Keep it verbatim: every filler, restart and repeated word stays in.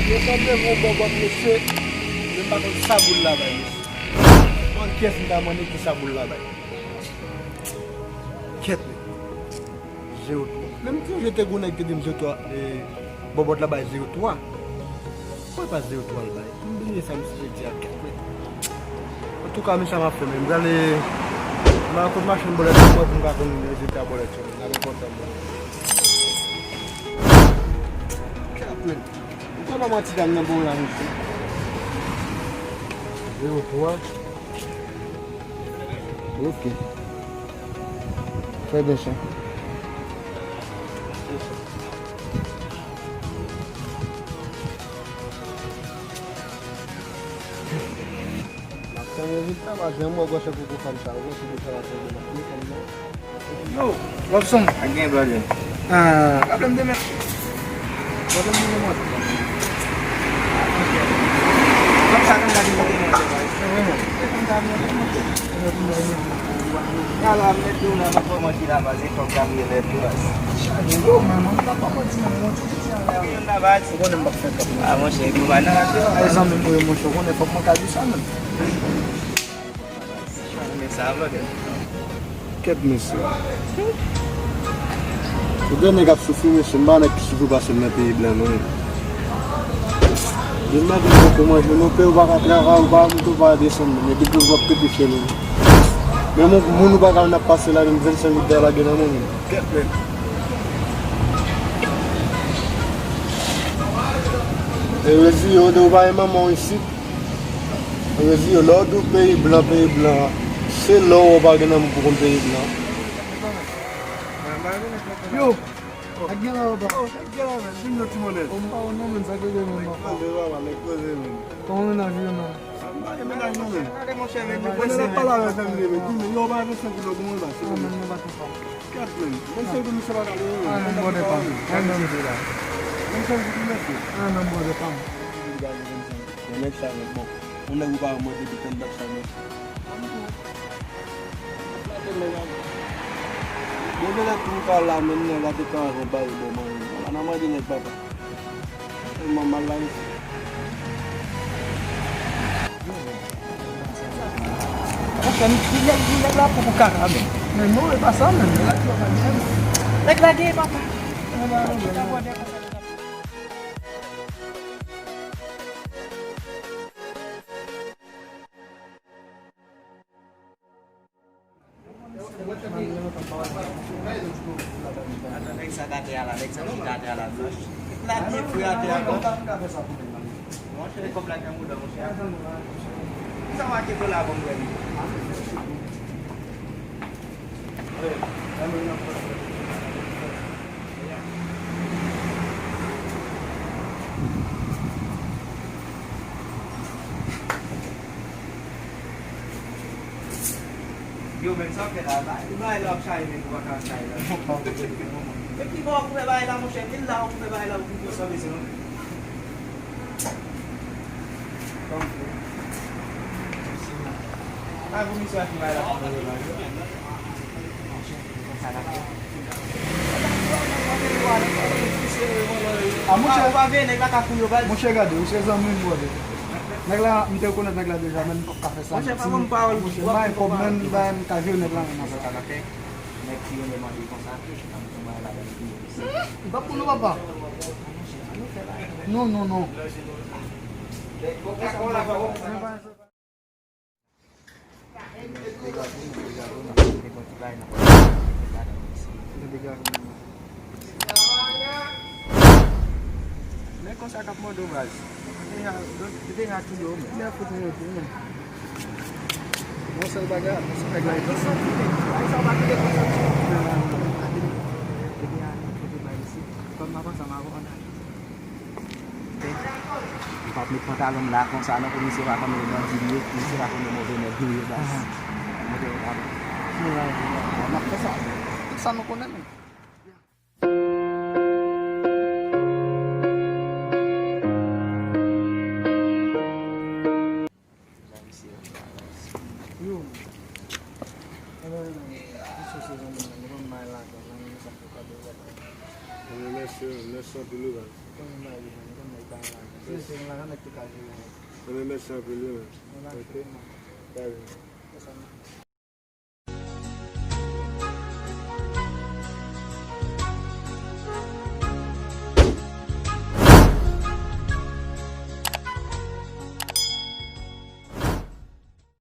Yo sanble yon bòbòt, mesye, men m pa konn sa boul la bay, mesye. Mande kiyès m ta mande ki sa boul la bay. Kèt, men. Zewo twa. Menm ti je te gounen ki te di m zewo twa, e, bòbòt la bay zewo twa. Mwen pa zewo twa l bay. M bliye sa misye te di a kèt, men. Antouka, men sa m ap fè, men. M prale, m al kot machann bòlèt la, pou m ka konn rezilta bòlèt yo, men. N ap kontan, men. Kèt, men. M konn manti dam nan bon la, mesye. Zewo twa. Ok. Fè byen sa. N ap tann rezilta, pa janm wè gwosè koko fanm sa, ou wè si de sa la tonbe nan pye fanm nan. Yo, Robson. Ak gen pwoblèm. Ah. Pwoblèm de men. Pwoblèm de men. Kòm sa, kòm sa, kòm sa, kòm sa. Ala, mèt yo la, pa kòmanse la, pa se fòk Gabriel lèt yo. Chaje yo, men, mwen pa kòmanse, men, mwen ti ti ala. Ou konnen m p ap fè kòb. Ah, monchè, nou pa nan. Ay, zanmi m, monchè, ou konnen fòk mwen ka di sa, men. Kèt, mesye. Ou gen nèg ap soufri, mesye, m pa nèg ki soufri pase m nan peyi blan, non. Demen gen poko manje, nou pè ou pa ka travay, ou pa moute, ou pa desann, men gen pè w ap pete fè, non. Men moun, moun ou pa ka n ap pase la, menm vennsenk goud la lage nan men, men. Kèt, men. E rezi yo, de ou pa gen manman w isit. Rezi yo, lè w di w peyi blan, peyi blan, se lè w pa gen nan moun pou konn peyi blan. Yo, ak gen la, papa. Gen la, men, vin nan ti monnè. O, m pa wè non, men, sa k rive, men, papa. Koze, papa, men, koze, men. Kòman mennaj ou ye, men? M pa gen mennaj, non, men. Gade, monchè, men, nou prese, men. Pale avè zanmi, men. Di, men, yo, pa vennsenk kilo pou mwen, ba, se mwen. Kèt, men. Vennsenk kilo, misye pa ka, men. Ah, non, brother pa m. Ah, non, mesye la. Vennsenk kilo, mesye. Ah, non, brother pa m. Yon nèg sa, men, bon. Yon nèg ou pa mwen depi tann dat sa, men. Bon, genlè tou ka la, men nèg la te ka anvan bay bon manje. Ala nan manje nèg papa. Tèlman mal la, mesye. Monchè, li, li, nèg, li, nèg la poko kaka, men. Men non, e pa sa, men. Nèg la poko kaka, men. Nèg la gen papa. Nèg la gen. Nèg sa k atè a la, nèg sa k chita atè a la, blanch. La byen fre atè a, blanch. Monchè, kòb la gen mouda, monchè. Kisa w ake do la pou m wè li? Yo, men sa w fè la, ba, e bagay la w ap chaje, men ou pa ka chaje la. Men ki bò w ap fè bagay la, monchè, men la w ap fè bagay la, ou konn sa bezwen, non? Kòm fè. A, pou misye ap fè bagay la, pou bagay la. A, monchè, monchè, gade, ou se zanmi m, brother. Nèg la, m te rekonèt nèg la deja, men m p ap ka fè sa. Monchè, pa ban m pawòl. Monchè, m pa gen kòb, men m ka jere nèg la, men m ap fè sa. Nèg ki rele mande konsa, m pa pou nou, papa. Non, non, non. Men konsa k ap mande w, baz. Deja, deja touye w, men. Lè fout mwen tou, men. Yon sèl bagay, yon sèl bagay. Yon sèl bagay, sa w pa kite konsa. Depi a, depi bay isi. Kòm m ap ansanm avè w, ann ale. M p ap met pantalon m la konsa non, pou misye pa konnen bandi m ye, misye pa konnen move nèg nou ye, baz. Montre yo, gade. M ap fè sa. Tout sa nou konnen, men. Yo. Ebyen, misye se zanmi m, li konn bay lajan, zanmi m sa fè kado wè. Ebyen, mèsi, mèsi anpil, wi, baz. Konnen bay li, konnen bay lajan. Mesye, nou la, nèg ki ka jere. Mwen mèsi anpil wi men. Nou la. Ok. Bye.